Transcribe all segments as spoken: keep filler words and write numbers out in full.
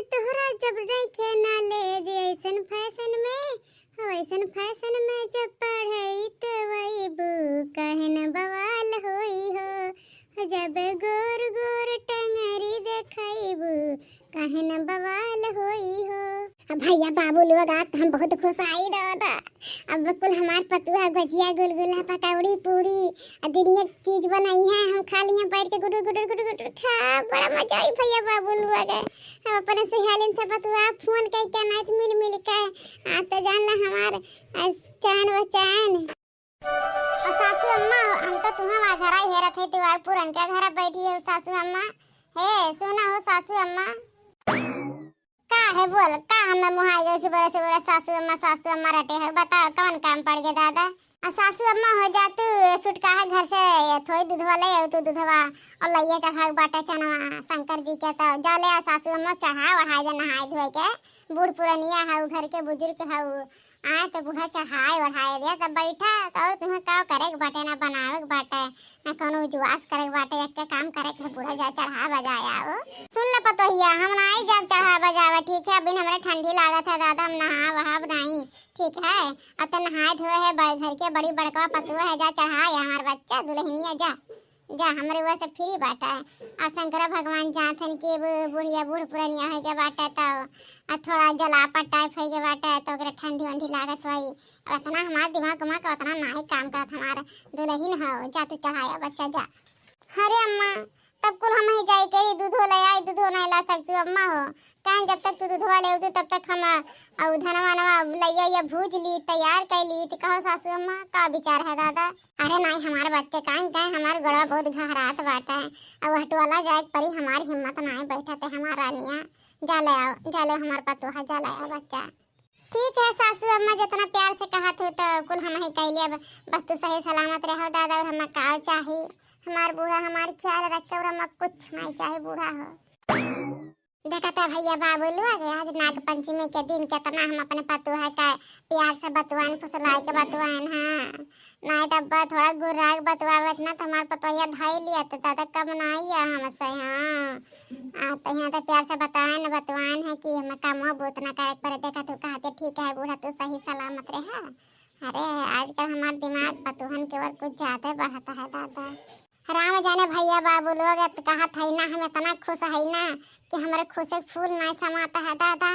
तोहरा जब नइखे knowledge ऐसन fashion में, हो ऐसन fashion में जब पढ़ई तो वैबू, काहे न बवाल होई हो। जब गोर गोर टंगरी देखैबू, काहे न बवाल होई हो। अब भैया बाबू लोग, आज तो हम बहुत खुश आई दादा। अब कुल हमार पतुआ गजिया, गुलगुला, पकौड़ी, पूरी, आ दुनिया चीज बनाई है, हम खा लिए बैठ के गुडुर गुडुर गुडुर गुडुर खा। बड़ा मजा आई भैया बाबू लोग। हम अपने सहेलिन से बतुआ फोन कई के नाइत मिल मिल के। आज तो जान ला हमार, आ, चान व चान। और सासू अम्मा, हम तो तुम्हें वहाँ घर आई हेरत है, तू आज पुरन के घर बैठी है सासू अम्मा। हे सुना हो सासू अम्मा। का है बोल, का हमें मुहाई गई सुबह सुबह सासू अम्मा, सासू अम्मा रटे है, बताओ कौन काम पड़ गया दादा? आ सासू अम्मा हो जा तू, छुटका है घर से, ये थोड़ी दूधवा ले आओ तू दूधवा, और लइया चढ़ावे बाटे चनवा शंकर जी के, तो जा ले आ सासू अम्मा चढ़ा ओढ़ाए दे नहाए धोए के, बूढ़ पुरनिया है घर के बुजुर्ग है, आए तो बूढ़ा चढ़ाए ओढ़ाए दे, तब बैठा तो और तुम्हें का करे के बाटे, ना बनावे के बाटे, ना कौनो उजवास करे के बाटे, एक के काम करे के बूढ़ा जा चढ़ा बजाए आओ। सुन ले पतोहिया, हम ना आई जब चढ़ा बजावे, ठीक है, अभी हमरे ठंडी लागत है दादा, हम नहा वहाब नहीं, ठीक है, अब तो नहाए धोए है, बड़ घर के बड़ी बड़का पतुआ है, जा चढ़ाए हमार बच्चा दुल्हनिया, जा, जा, हमरे वह से फ्री बाटा है। आ शंकर भगवान जानत हन कि बु-, बुढ़िया बूढ़ पुरनिया हो गया बाटा, तो आ थोड़ा जलापट टाइप हो गया बाटा, तो ओकरे ठंडी वंडी लागत होई। अब इतना हमार दिमाग उमाग का उतना नाही काम करत, हमार दुल्हन हो, जा तू चढ़ाया बच्चा, जा। अरे अम्मा, तब कुल हम ही जाई के दूधो ले आई, दूधो नहीं ला सकतू अम्मा हो। काहे जब तक तू दूधवा ले तू तब तक हम, अ, उ धनवा नवा लइया या भूज ली, तैयार कर ली, तो कहो सासू अम्मा का विचार है दादा? अरे नहीं हमार बच्चे, काहे काहे हमार गोड़वा बहुत घहरात बाटे, अब हटवाला जाए के परी, हमार हिम्मत नहीं बैठत है हमार रानिया। जा ले आओ, जा ले हमार पतोहा, जा ले आओ बच्चा। ठीक है सासू अम्मा, जितना प्यार से कहा थे तो कुल हम ही कैली। अब बस तू सही सलामत रहो दादा, और हमें का चाही? हमार बूढ़ा हमार ख्याल रखे और हमें कुछ नहीं चाही बूढ़ा हो। देखा था भैया बाबू लोग, आज नाग पंचमी के दिन कितना हम अपने पतोह का प्यार से बतवान, फुसलाए के बतवान, हाँ। नहीं तब थोड़ा गुर्राग बतवावत ना तो हमार पतोहिया धाई लिया तो दादा कम ना आइया हमसे, हाँ। आ तो यहाँ तो प्यार से बताएन बतवाएन है कि हमें कमो बहुत ना करे के पड़े। देखा तू कहते ठीक है बूढ़ा, तू सही सलामत रहे। अरे आजकल हमार दिमाग पतोहन के ओर कुछ ज्यादा बढ़ता है दादा। राम जाने भैया बाबू लोग, अब कहत है ना, हम इतना खुश है ना कि हमरे खुशी के फूल नहीं समाता है दादा।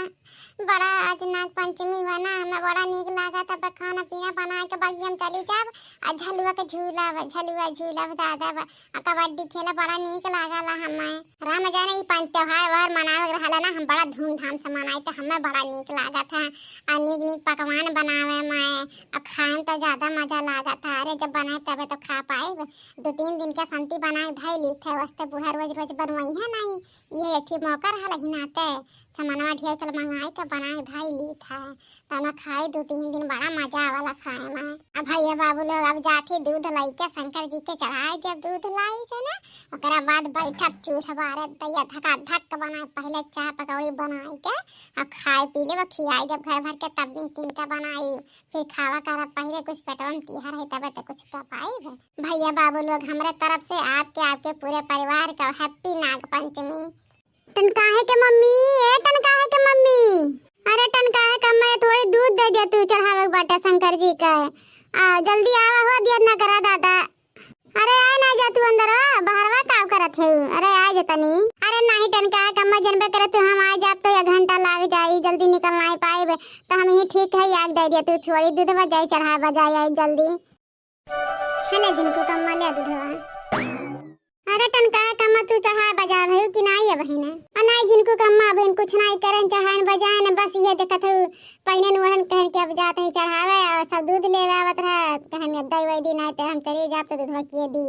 बड़ा आज नाग पंचमी हुआ ना, हमें बड़ा नीक लागत है, खाना पीना बनाए के बगिया में चली जाब, आ झलुआ के झूलब, झलुआ झूलब दादा, आ कबड्डी खेला, बड़ा नीक लागला हमें। राम जाने ई पाँच त्योहार वार मनावे के रहला ना, हम बड़ा धूमधाम से मनाई, तो हमें बड़ा नीक लागत है। आ नीक नीक पकवान बनावे में, आ खाए में तो ज्यादा मजा लागत है। अरे जब बनाए तबे तो खा पाए, दो तीन दिन के संती बनाए धाई ली थे, वस्ते बूढ़ा रोज रोज बनवाई है नहीं, ये एक ही मौका रहला ही नाते। सामानवा ढेर कल मंगाई के बनाए धाई ली था, तना खाई दो तीन दिन, बड़ा मजा आवाला खाए में। अब भैया बाबू लोग अब जाथी दूध लाई के शंकर जी के चढ़ाई देब दूध लाई से ना, ओकरा बाद बैठब चूल्हा बारे दैया धका धक बनाए, पहले चाय पकौड़ी बनाई के अब खाए पी लेब, खियाई देब घर भर के, तब भी चिंता बनाई, फिर खावा करब, पहले कुछ पेटवा में तिहर है तबे तो कुछ कर पाई। भैया बाबू लोग हमरे तरफ से आपके, आपके पूरे परिवार का happy नाग पंचमी। टनकाहे के मम्मी, ए टनकाहे के मम्मी, अरे टनकाहे के अम्मा, ये थोड़ी दूध दे दे तू, चढ़ावे के बाटे शंकर जी के। आ जल्दी आवा हो, देर ना करा दादा। अरे आ ना जा तू अंदर, बहरवा का करत है? अरे आ जा तनी। अरे नाही टनकाहे के अम्मा, जनबे करे तू, हम आ जाब तो एक घंटा लाग जाई, जल्दी निकल नहीं पाइब, तो हम यही ठीक है, आग दे दे तू, थोड़ी दूध बजाई चढ़ा बजाई आई जल्दी। हेले झिनकू कम्मा, ले दूधवा। अरे टनकाहे कम्मा, तू चढ़ाए बजाए भयू कि नाई है बहिने? और नाई झिनकू कम्मा, बहिन कुछ नाई करन, चढ़ाएन बजाएन, बस ये देखत हूँ पहिनन ओढ़न कहन के अब जात ही चढ़ावे, और सब दूध लेवे आवत रहा, कहन अब दई वई दी, नाई ते हम चली जाब तो दूधवा किए दी।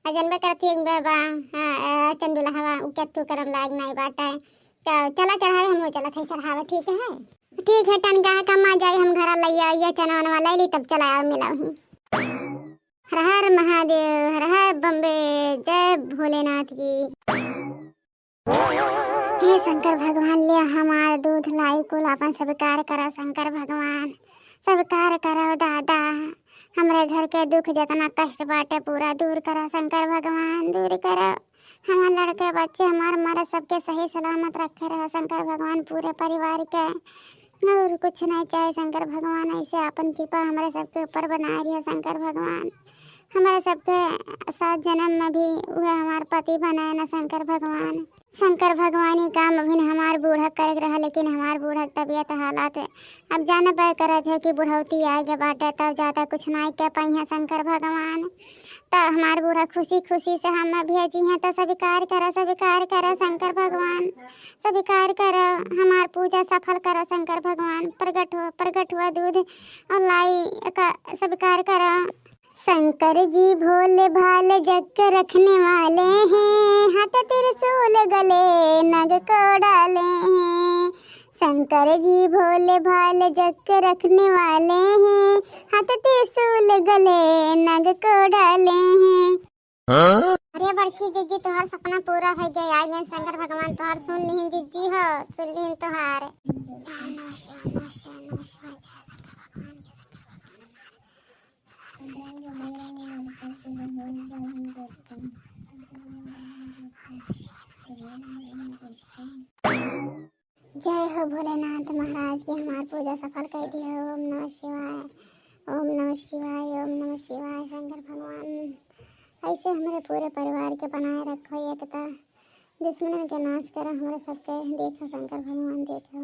और जनबे करत ही एक बार बा, हाँ, अ, चंडुला हवा, उ के तू करम लाग नाई बाटे। च-, चला चढ़ावे, हम चलत है चढ़ावे, ठीक है? ठीक है, टनकाहे कम्मा जाई, हम घरा लइया, ये चनवा वनवा ले ली, तब चला आओ मिलाओ ही। हर हर महादेव, हर हर बम्बे, जय भोलेनाथ की। हे शंकर भगवान, ले हमार दूध लाई कुल, अपन स्वीकार करा शंकर भगवान, स्वीकार करो दादा, हमरे घर के दुख जितना कष्ट बाटे पूरा दूर करा शंकर भगवान, दूर करो। हमार लड़के बच्चे, हमार मरद सबके सही सलामत रखे रहा शंकर भगवान, पूरे परिवार के। और कुछ नहीं चाहे शंकर भगवान, ऐसे आपन कृपा हमरे सबके ऊपर बनाए रहा शंकर भगवान। हमरे सबके सात जन्म में भी उहे हमार पति बनाए ना शंकर भगवान। शंकर भगवान ई काम अभिन हमार बूढ़ा करे के रहा, लेकिन हमार बूढ़ा के तबीयत हालात अब जानबे करत है कि बुढ़ौती आए के बाटे, तब ज्यादा कुछ नहीं कह पाई है शंकर भगवान। त हमार बूढ़ा खुशी खुशी से हम भेजी हैं, त स्वीकार करा, स्वीकार करा शंकर भगवान, स्वीकार करा, हमार पूजा सफल करा शंकर भगवान। प्रगट हो, प्रगट हुआ दूध और लाई का स्वीकार करा। शंकर जी भोले भाले जग के रखने वाले हैं, हाथ त्रिशूल गले नग को डाले हैं। शंकर जी भोले भाले जग के रखने वाले हैं, हाथ त्रिशूल गले नग को डाले हैं। हाँ? अरे बड़की जिज्जी, तोहार सपना पूरा हो गया, आ गया शंकर भगवान तोहार, सुन लिहिन जिज्जी हो, सुन लिहिन तोहार। ओम नमः शिवाय, नमः शिवाय, नमः शिवाय, जय शंकर भगवान, जय शंकर भगवान, हमारे जय हो भोलेनाथ महाराज की, हमार पूजा सफल कर दिया। ओम नमः शिवाय, ओम नमः शिवाय, ओम नमः शिवाय। शंकर भगवान ऐसे हमरे पूरे परिवार के बनाए रखो, एकता दुश्मनन के नाश करो, हमरे सबके देखो शंकर भगवान देखो।